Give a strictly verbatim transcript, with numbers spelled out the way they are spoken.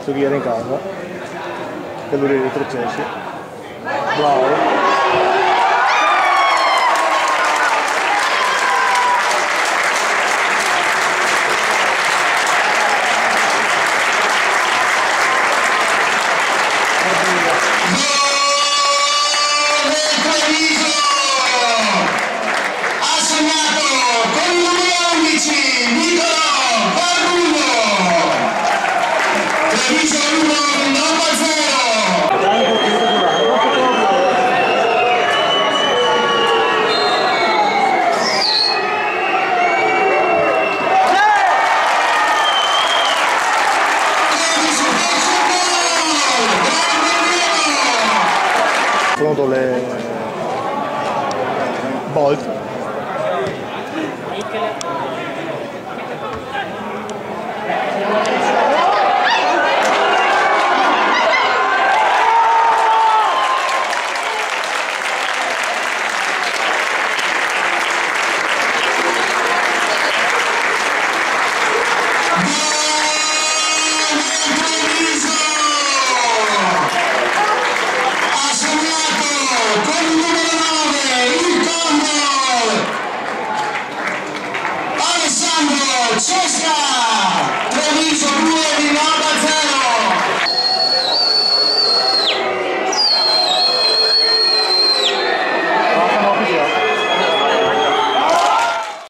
Via in casa, che lu retrocese. Bravo. Ha segnato con il numero undici Nicolò Barrulo. Treviso uno, Napoli zero. Pronto le Bolt.